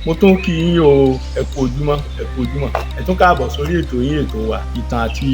Mo tún kí yín o, ẹ kú ojúmọ́, ẹ kú ojúmọ́, ẹ tún káàbọ̀ sórí ètò yín, ètò wa, ìtàn àti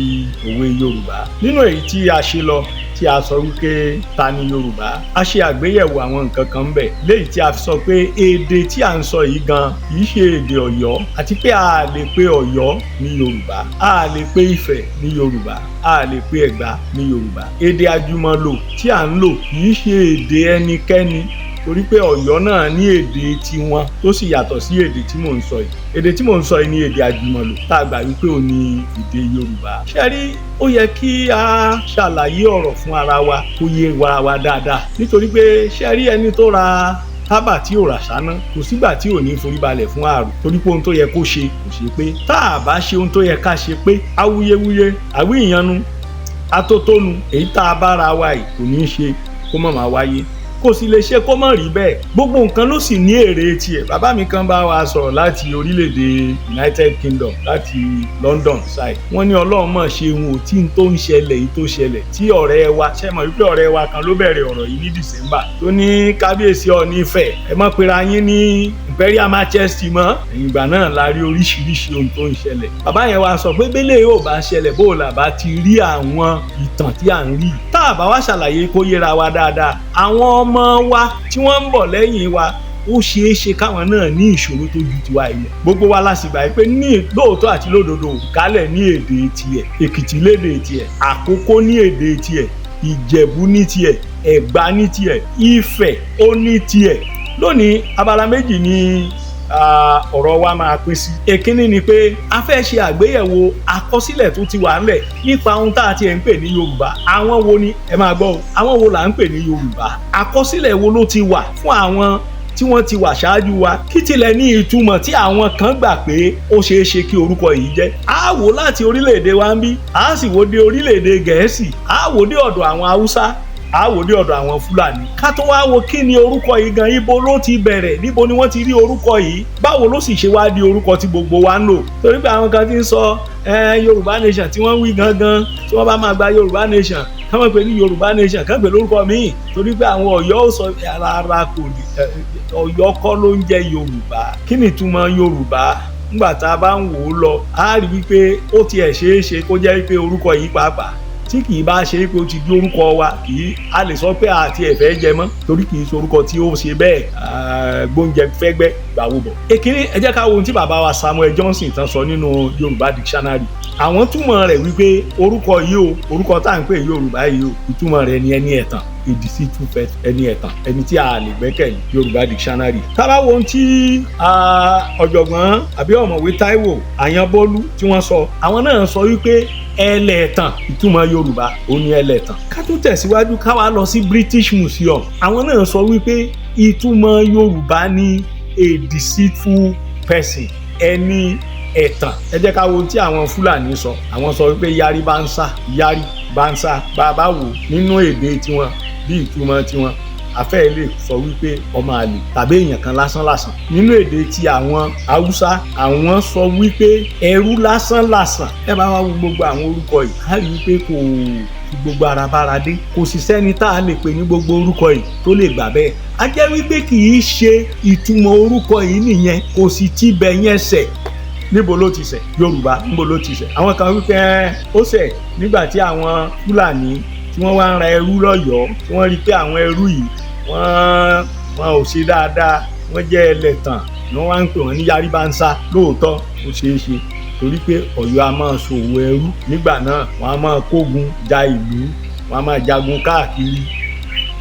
òwe Yorùbá. Nínú èyí tí a ṣe lọ, tí a sọ wípé ta ni Yorùbá, a ṣe àgbéyẹ̀wò àwọn nǹkan kan ńbẹ̀, léyìí tí a fi sọ pé èdè tí à ń sọ yìí gan kì í ṣe èdè Ọ̀yọ́, àti pé a lè pe Ọ̀yọ́ ní Yorùbá, a lè pe Ifẹ̀ ní Yorùbá, a lè pe Ẹ̀gbá ní Yorùbá. Èdè àjùmọ̀lò tí à ń lò kì í ṣe èdè ẹnikẹ́ni, torí pé Ọ̀yọ́ náà ní èdè tiwọn tó sì yàtọ̀ sí èdè tí mò ń sọ yìí. Èdè tí mò ń sọ yìí ní èdè àjùmọ̀lò tá a gbà wípé ó ní èdè Yorùbá. Ṣé rí, ó yẹ kí a ṣàlàyé ọ̀rọ̀ fún ara wa kó yé wa dáadáa, nítorí pé ṣé rí, ẹni tó ra tábà tí ò rà sáná, kò sígbà tí ò ní foríbalẹ̀ fún àrùn, torí pé ohun tó yẹ kó ṣe kò ṣe pé. Tá a bá ṣe ohun tó yẹ ká ṣe pé, awuyewuye, àwí ìyanu, atótónu èyí tá a bára wa yìí kò ní í ṣe kó má máa wáyé, kò sì lè ṣe kó má rí bẹ́ẹ̀. Gbogbo nǹkan ló sì ní èrè tiẹ̀. Bàbá mi kan bá wa sọ̀rọ̀ láti orílẹ̀-èdè United Kingdom, láti London side. Wọ́n ní Ọlọ́run mọ̀ ṣe ohun tí n tó ń ṣẹlẹ̀ yìí tó ṣẹlẹ̀ tí ọ̀rẹ́ wa ṣe mọ̀ wípé ọ̀rẹ́ wa kan ló bẹ̀rẹ̀ ọ̀rọ̀ yìí ní December, tó ní kábíyèsí Ọọ̀ni Ifẹ̀, ẹ má pera yín ní Imperial Majesty mọ́. Ẹ̀yìn ìgbà náà la rí oríṣiríṣi ohun tó ń ṣẹlẹ̀. Bàbá yẹn wá sọ pé bẹ́lẹ̀ yóò bá ṣẹlẹ̀, bó la bá ti rí àwọn ìtàn tí à ń rí, tá a bá wá ṣàlàyé kó yéra wa dáadáa, àwọn ọmọ wa tí wọ́n ń bọ̀ lẹ́yìn wa, ó ṣeé ṣe káwọn náà ní ìṣòro tó ju tiwa yìí lọ. Gbogbo wa la sì gbà pé ní lóòótọ́ àti lódodo, Ìkálẹ̀ ní èdè tiẹ̀, Èkìtì lédè tiẹ̀, Àkókó ní èdè tiẹ̀, Ìjẹ̀bú ní tiẹ̀, Ẹ̀gbá ní tiẹ̀, Ifẹ̀ ó ní tiẹ̀. Lónìí, abala méjì ni ọ̀rọ̀ wa máa pín sí. Èkínní ni pé a fẹ́ ṣe àgbéyẹ̀wò àkọsílẹ̀ tó ti wà ńlẹ̀ nípa ohun tá a ti ẹ̀ ń pè ní Yorùbá. Àwọn wo ni, ẹ máa gbọ́ o, àwọn wo là ń pè ní Yorùbá? Àkọsílẹ̀ wo ló ti wà fún àwọn tí wọ́n ti wà ṣáájú wa? Kí tilẹ̀ ní ìtumọ̀ tí àwọn kan gbà pé ó ṣeé ṣe kí orúkọ yìí jẹ́? A wò láti orílẹ̀-èdè wa ń bí, a sì wò dé orílẹ̀-èdè Gẹ̀ẹ́sì, a wò dé ọ̀dọ̀ àwọn Haúsá, a wò dé ọ̀dọ̀ àwọn Fúlàní, ká tó wá wo kí ni orúkọ yìí gan, ibo ló ti bẹ̀rẹ̀, níbo ni wọ́n ti rí orúkọ yìí, báwo ló sì ṣe wá di orúkọ tí gbogbo wa ń lò. Torí pé àwọn kan ti ń sọ Yorùbá nation tí wọ́n ń wí gangan, tí wọ́n bá máa gba Yorùbá nation, ká má pè ní Yorùbá nation, ká pè lórúkọ míì, torí pé àwọn Ọ̀yọ́ ó sọ rárá, kò ní Ọ̀yọ́ kọ́ ló ń jẹ́ Yorùbá. Kí ni ìtumọ̀ Yorùbá? Nígbà tá a bá ń wò ó lọ, á rí wípé ó tiẹ̀ ṣeé ṣe kó jẹ́ wípé orúkọ yìí pàápàá, tí kì í bá ṣe pé ó ti di orúkọ wa, kì í a lè sọ pé àti ẹ̀fẹ́ jẹ mọ́, torí kì í ṣe orúkọ tí ó ṣe bẹ́ẹ̀ gbóúnjẹ fẹ́gbẹ́ gbàwó bọ̀. Èkínní, ẹ jẹ́ ká wo ohun tí bàbá wa Samuel Johnson tán sọ nínú Yorùbá Dictionary. Àwọn túmọ̀ rẹ̀ wípé orúkọ yìí o, orúkọ tá à ń pè Yorùbá yìí o, ìtumọ̀ rẹ̀ ni ẹni ẹ̀tàn, ìdísí tún fẹ́ ẹni ẹ̀tàn, ẹni tí a lè gbẹ́kẹ̀lé, Yorùbá Dictionary. Tá bá wo ohun tí ọ̀jọ̀gbọ́n àbí ọ̀mọ̀wé Táíwò Àyànbólú tí wọ́n sọ, àwọn náà sọ wípé ẹlẹ́tàn, ìtumọ̀ Yorùbá ó ní ẹlẹ́tàn. Ká tún tẹ̀síwájú, ká wá lọ sí British Museum. Àwọn náà sọ wípé ìtumọ̀ Yorùbá ní a deceitful person, ẹni ẹ̀tàn. Ẹ jẹ́ ká wo ohun tí àwọn Fúlàní sọ. Àwọn sọ wípé yari bá ń sá, yari bá ń sá. Bàbá wò nínú èdè tiwọn bí ìtumọ̀ tiwọn, afẹ́ lè sọ wípé ọmọ àlè tàbí èèyàn kan lásán lásán. Nínú èdè ti àwọn Haúsá, àwọn sọ wípé ẹrú lásán lásán. Ẹ bá wá wo gbogbo àwọn orúkọ yìí, á rí wípé kò fi gbogbo ara bára dé. Kò sì sẹ́ni tá a lè pè ní gbogbo orúkọ yìí tó lè gbà bẹ́ẹ̀. A jẹ́ wípé kì í ṣe ìtumọ̀ orúkọ yìí nìyẹn, kò sì ti bẹ̀ yẹn ṣẹ̀. Níbo ló ti ṣẹ̀? Yorùbá, níbo ló ti ṣẹ̀? Àwọn kan wípé ó ṣẹ̀ nígbà tí àwọn Fúlàní tí wọ́n wá ń ra ẹrú lọ́yọ̀ọ́, tí wọ́n rí i pé àwọn ẹrú yìí wọ́n ò ṣe dáadáa, wọ́n jẹ́ ẹlẹ́tàn, ni wọ́n wá ń pè wọ́n ní yáríbánsá. Lóòótọ́, ó ṣeé ṣe, torí pé Ọ̀yọ́ a máa ṣòwò ẹrú nígbà náà, wọ́n á máa kógun ja ìlú, wọ́n á máa jagun káàkiri,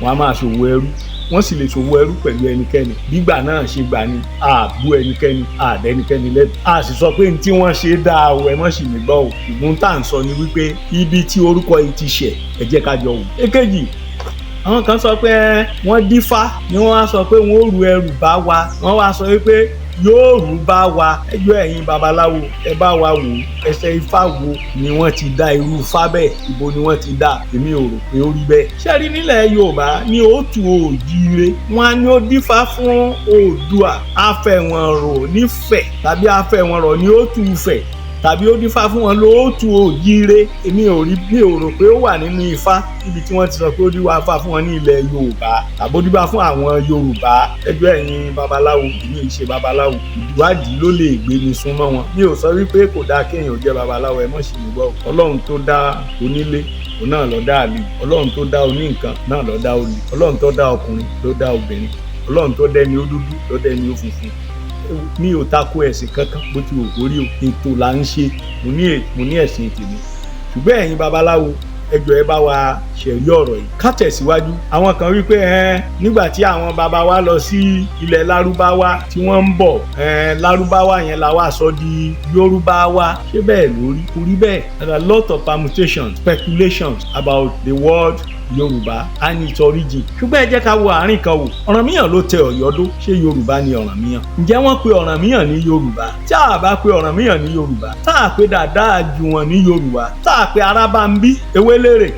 wọ́n á máa ṣòwò ẹrú, wọ́n sì lè ṣòwò ẹrú pẹ̀lú ẹnikẹ́ni. Gbígbà náà ṣe gbà ni àbú ẹnikẹ́ni, àdẹnikẹ́ni lẹ́bi, a sì sọ pé ní tí wọ́n ṣe dáa o, ẹ mọ̀ sì mí gbọ́ o. Ìgbón tá à ń sọ ni wípé ibi tí orúkọ yìí ti ṣẹ̀, ẹ jẹ́ ká jọ wò. Èkejì, àwọn kan sọ pé wọ́n dífá ni wọ́n wá sọ pé wọ́n ó ru ẹrù bá wa, wọ́n wá sọ wípé yóò rú bá wa. Ẹjọ́ ẹ̀yin babaláwo, ẹ bá wa wò, ẹsẹ̀ ifá wo ni wọ́n ti dá irú ifá bẹ́ẹ̀? Ibo ni wọ́n ti dá? Èmi ò rò pé ó rí bẹ́ẹ̀. Ṣé rí, nílẹ̀ Yorùbá ní òtù òjíire, wọn á ní ó dífá fún Oòduà afẹ̀wọ̀nrò nífẹ̀ tàbí afẹ̀wọ̀nrọ̀ ní òtù Ifẹ̀. Tàbí ó dífá fún wọn lóòtú òjíire? Èmi ò rí, mi ò rò pé ó wà nínú Ifá níbi tí wọ́n ti sọ pé ó dífá fún wọn ní ilẹ̀ Yorùbá tàbí ó dífá fún àwọn Yorùbá. Ẹjọ́ ẹ̀yin babaláwo, èmi ì ṣe babaláwo, ìwádìí ló lè gbé mi súnmọ́ wọn. Mi ò sọ wípé kò dáa kéèyàn jẹ́ babaláwo, ẹ mọ̀ sí mi gbọ́. Ọlọ́run tó dá onílé, òun náà ló dá àlejò. Ọlọ́run tó dá oníǹkan náà ló dá olè. Ọlọ́run tó dá ọkùnrin ló dá obìnrin. Ọlọ́run tó dẹ́ni ó dúdú ló dẹ́ni ó funfun. Mi ò tako ẹ̀sìn kankan bó ti wù kó rí o. Ètò là ń ṣe. Mo ní ẹ̀sìn tèmi, ṣùgbọ́n ẹ̀yin babaláwo, ẹ jọ̀ọ́, ẹ bá wa ṣẹ̀rí ọ̀rọ̀ yìí. Ká tẹ̀síwájú. Àwọn kan wípé ẹ nígbà tí àwọn baba wa lọ sí ilẹ̀ Lárúbáwá tí wọ́n ń bọ̀, ẹ Lárúbáwá yẹn la wá sọ di Yorùbáwá. Ṣé bẹ́ẹ̀ lórí? Kò rí bẹ́ẹ̀. There are a lot of permutations, speculations about the word Yorùbá and its origin. Ṣùgbọ́n ẹ jẹ́ ká wo àárín kan wò. Ọ̀rànmíyàn ló tẹ Ọ̀yọ́ dó. Ṣé Yorùbá ni Ọ̀rànmíyàn? Ǹjẹ́ wọ́n pe Ọ̀rànmíyàn ní Yorùbá? Tí a bá pe Ọ̀rànmíyàn ní Yorùbá, tá a pe Dàdá Àjùwọ̀n ní Yorùbá, tá a pe Arábámbí Ewélérè,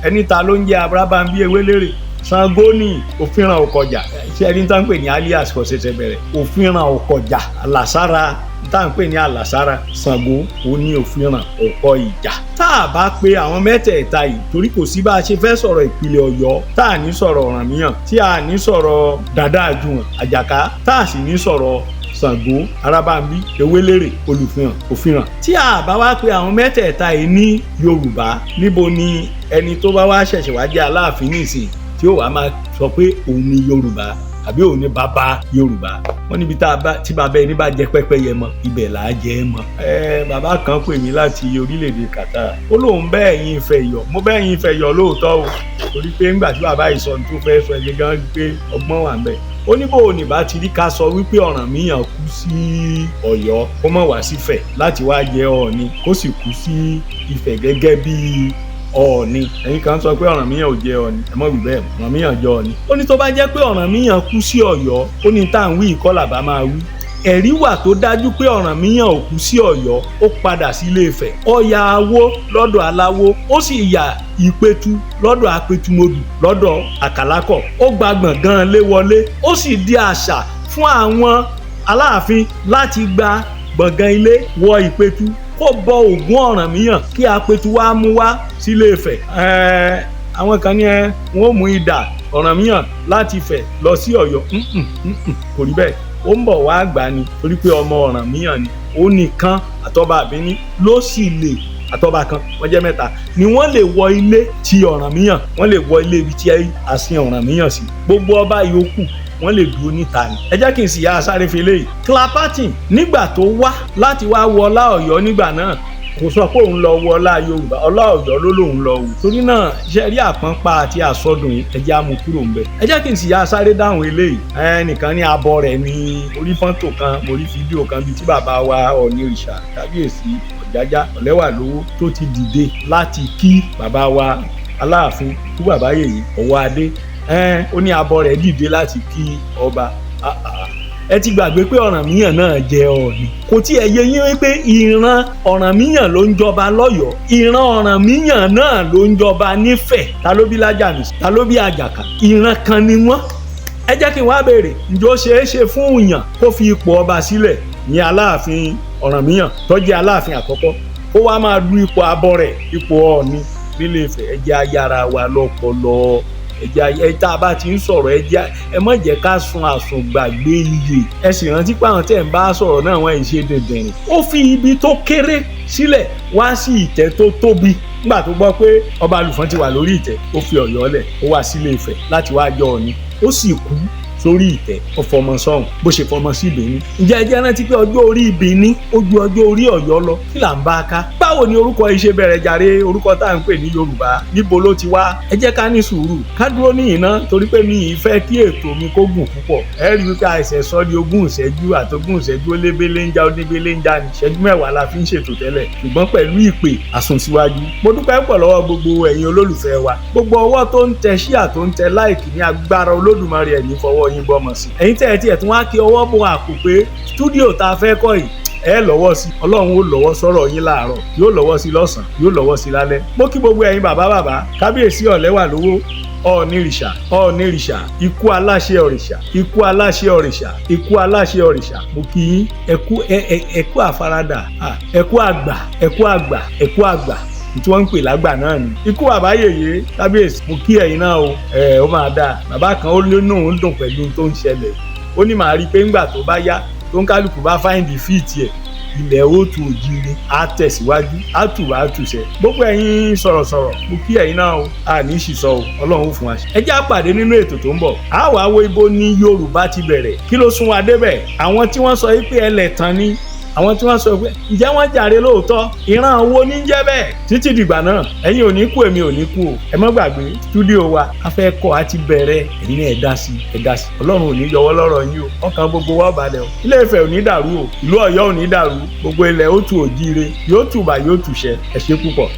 ẹni ta ló ń jẹ́ Arábámbí Ewélérè? Ṣàngó ní òfìràn òkọjà. Ṣé ẹni tá ń pè ní alias kò ṣẹ̀ṣẹ̀ bẹ̀rẹ̀? Òfìràn òkọjà, àlàsára tá à ń pè ní àlàsára. Ṣàngó ó ní òfìràn ọkọ ìjà. Tá a bá pe àwọn mẹ́tẹ̀ẹ̀ta yìí, torí kò sí bá a ṣe fẹ́ sọ̀rọ̀ ìpìlẹ̀ Ọ̀yọ́ tá a ní sọ̀rọ̀ Ọ̀rànmíyàn, tí a ní sọ̀rọ̀ Dàdá Àjùwọ̀n Àjàká, tá a sì ní sọ̀rọ̀ Ṣàngó, Arábámbí, Ewélérè, Olùfihàn, Òfìràn. Tí a bá wá pe àwọn mẹ́tẹ̀ẹ̀ta yìí ní Yorùbá, níbo ni ẹni tó bá wá ṣẹ̀ṣẹ̀ wá jẹ́ Aláàfin nísìn tí ó wàá máa sọ pé òun ni Yorùbá àbí òun ni bàbá Yorùbá? Wọ́n níbi tá a bá tí bàbá ẹni bá jẹ pẹ́pẹ́yẹ mọ́, ibẹ̀ là á jẹ ẹ́ mọ́. Ẹ bàbá kan pè mí láti orílẹ̀-èdè Qatar, ó lóun bẹ́ẹ̀ yín fẹ́ yọ. Mo bẹ́ẹ̀ yín fẹ́ yọ lóòótọ́ o, torí pé ńgbà tí bàbá yìí sọ ní tó fẹ́ sọ, ẹgbẹ́ gan pé ọgbọ́n wà ń bẹ̀. Ó ní bò ní bá ti rí ká sọ wípé Ọ̀rànmíyàn kú sí Ọ̀yọ́, kó mọ̀ wá sífẹ̀ láti wá jẹ Ọọ̀ni, kó sì kú sí Ifẹ̀ gẹ́gẹ́ bíi Ọọ̀ni. Ẹ̀yin kan sọ pé Ọ̀rànmíyàn ò jẹ Ọọ̀ni, ẹ mọ̀ wí bẹ́ẹ̀, Ọ̀rànmíyàn jẹ Ọọ̀ni. Ó ní tó bá jẹ́ pé Ọ̀rànmíyàn kú sí Ọ̀yọ́, ó ní tá à ń wí ìkọlà bá máa wí. Ẹ̀rí wà tó dájú pé Ọ̀rànmíyàn ò kú sí Ọ̀yọ́, ó padà sí Ilé Ifẹ̀. Ó ya awó lọ́dọ̀ aláwo, ó sì ya ìpẹ̀tù lọ́dọ̀ apẹ̀tùmọdù lọ́dọ̀ àkàlákọ̀. Ó gba gbọ̀ngàn lé wọlé, ó sì di àṣà fún àwọn Aláàfin láti gba gbọ̀ngàn ilé wọ ìpẹ̀tù kó bọ Ògún Ọ̀rànmíyàn kí apẹ̀tù wá mú wá sílé Ifẹ̀. Àwọn kan ní ẹ wọn ò mú idà Ọ̀rànmíyàn láti Ifẹ̀ lọ sí Ọ̀yọ́. Kò rí bẹ́ẹ̀. Ó ń bọ̀ wá gbà ni, torí pé ọmọ Ọ̀rànmíyàn ni. Ó nìkan àtọba àbíní ló sì lè, àtọba kan, wọ́n jẹ́ mẹ́ta ni wọ́n lè wọ ilé ti Ọ̀rànmíyàn, wọ́n lè wọ ilé ibi tí a sin Ọ̀rànmíyàn sí. Gbogbo ọba yòókù, wọ́n lè dúró níta ni. Ẹ jẹ́ kí n sì yá sáré fi léyìí. Clapatin nígbà tó wá láti wá wọlá Ọ̀yọ́ nígbà náà, kò sọ pé òun lọ wọ ọlá Yorùbá, ọlá Ọ̀yọ́ ló lòun lọ wò. Torí náà, ṣe rí àpọ́npá àti àsọdùn yìí, ẹ jẹ́ á mú kúrò ń bẹ̀. Ẹ jẹ́ kí n sì yá sáré dáhùn eléyìí. Ẹnìkan ní abọ́ rẹ̀ ní orí fọ́tò kan, mo rí fídíò kan bíi tí bàbá wa Ọọ̀ni Òrìṣà, Kábíyèsí Ọ̀jájá Ọ̀lẹ́wà lówó, tó ti dìde láti kí bàbá wa Aláàfin kú bàbá yèyí ọwọ́ adé. Ó ní abọ́ rẹ̀ dìde láti kí ọba. Ẹ ti gbàgbé pé Ọ̀rànmíyàn náà jẹ Ọọ̀ni. Kò tí ẹ yé yín wípé ìran Ọ̀rànmíyàn ló ń jọba lọ́yọ̀ọ́, ìran Ọ̀rànmíyàn náà ló ń jọba nífẹ̀ẹ́. Ta ló bí Lájàmísì? Ta ló bí Àjàká? Ìran kan ni wọ́n. Ẹ jẹ́ kí n wá béèrè, ǹjọ́ ṣeé ṣe fún èèyàn kó fi ipò ọba sílẹ̀ ní Aláàfin Ọ̀rànmíyàn tó jẹ́ Aláàfin àkọ́kọ́, kó wá máa du ipò abọ́ rẹ̀, ipò Ọọ̀ni nílé Ifẹ̀? Ẹ jẹ́ ayára wa lọ́pọlọ. Ẹ jẹ́ ẹ tá a bá ti ń sọ̀rọ̀, ẹ jẹ́ ẹ má jẹ́ ká sun àsùngbàgbé iye. Ẹ sì rántí pé àwọn tẹ̀ ń bá sọ̀rọ̀ náà, wọ́n ẹ̀ ṣe dìndìnrín. Ó fi ibi tó kéré sílẹ̀ wá sí ìtẹ́ tó tóbi. Nígbà tó gbọ́ pé ọba Alùfọ́n ti wà lórí ìtẹ́, ó fi Ọ̀yọ́ lẹ̀, ó wá sílé Ifẹ̀ láti wá jọ Ọọ̀ni, ó sì kú sórí ìtẹ́. Ó fọmọ sọ́hùn bó ṣe fọmọ sí Benin. Ǹjẹ́ ẹ jẹ́ rántí pé ọjọ́ orí Benin ó ju ọjọ́ orí Ọ̀yọ́ lọ? Kí là ń bá a ká? Báwo ni orúkọ yìí ṣe bẹ̀rẹ̀ jàre? Orúkọ tá à ń pè ní Yorùbá, níbo ló ti wá? Ẹ jẹ́ ká ní sùúrù, ká dúró ní ìná, torí pé mi ì fẹ́ kí ètò mi kó gùn púpọ̀. Ẹ rí wípé àìsàn sọ di 20 ìṣẹ́jú àtogún ìṣẹ́jú, ó lébélé ń já, ó débélé ń já ní. Ìṣẹ́jú 10 la fi ń ṣètò tẹ́lẹ̀, ṣùgbọ́n pẹ̀lú ìpè àsùnsíwájú. Mo dúpẹ́ pọ̀ lọ́wọ́ gbogbo ẹ̀yin olólùfẹ́ wa, gbogbo ọwọ́ tó ń tẹ share, tó ń tẹ like. Ní agbára Olódùmarè, ẹ̀ ní fọwọ́ yín bọ́mọ sí. Ẹ̀yin tẹ́ ẹ tiẹ̀ tún wá kí ọwọ́ bọ àpò pé studio tá a fẹ́ kọ́ yìí, ẹ lọ́wọ́ sí, Ọlọ́run ó lọ́wọ́ sọ̀rọ̀ yín láàárọ̀, yóò lọ́wọ́ sí lọ́sàn-án, yóò lọ́wọ́ sí lálẹ́. Mo kí gbogbo ẹ̀yin bàbá bàbá, Kábíyèsí Ọ̀lẹ́wà lówó. Ọ̀ọ̀nìrìṣà, Ọ̀ọ̀nìrìṣà, ikú aláṣẹ òrìṣà, ikú aláṣẹ òrìṣà, ikú aláṣẹ òrìṣà. Mo kí yín, ẹ kú ẹ kú àfaradà, ẹ kú àgbà, ẹ kú àgbà, ẹ kú àgbà tí wọ́n ń pè lágbà náà ni. Ikú bàbá yèyé kábíyèsí, mo kí ẹ̀yin náà o. Ẹ̀ ó máa dáa. Bàbá kan ó lónà ó ń dùn pẹ̀lú ohun tó ń ṣẹlẹ̀. Ó ní màá rí i pé ńgbà tó bá yá, tó ń kálukú bá find feet ẹ̀, ilẹ̀ ó tù òjìire, á tẹ̀síwájú, á tù wá, á tùṣẹ́. Gbogbo ẹ̀yin sọ̀rọ̀sọ̀rọ̀, mo kí ẹ̀yin náà o. A ní sì sọ o, Ọlọ́run ó fún wa ṣe. Ẹ jẹ́ á pàdé nínú ètò tó ń bọ̀. A wàá wo ibo ní Yorùbá ti bẹ̀rẹ̀, kí ló sún wa débẹ̀, àwọn tí wọ́n sọ pé ẹlẹ́tàn ni, àwọn tí wọ́n sọ pé ǹjẹ́ wọ́n jàre lóòótọ́, ìran wo ní jẹ́ bẹ́ẹ̀. Títí dìgbà náà, ẹ̀yin ò ní kú, èmi ò ní kú o. Ẹ má gbàgbé stúdíò wa, a fẹ́ kọ́, a ti bẹ̀rẹ̀. Ẹ̀yin náà ẹ dá sí, ẹ dá sí. Ọlọ́run ò ní yọwọ́ lọ́rọ̀ yín o. Ọkàn gbogbo wa balẹ̀ o. Ilé Ifẹ̀ ò ní dàrú o, ìlú Ọ̀yọ́ ò ní dàrú, gbogbo ilẹ̀ ó tù òjíire, yóò tùbà, yóò tùṣẹ. Ẹ ṣé púpọ̀.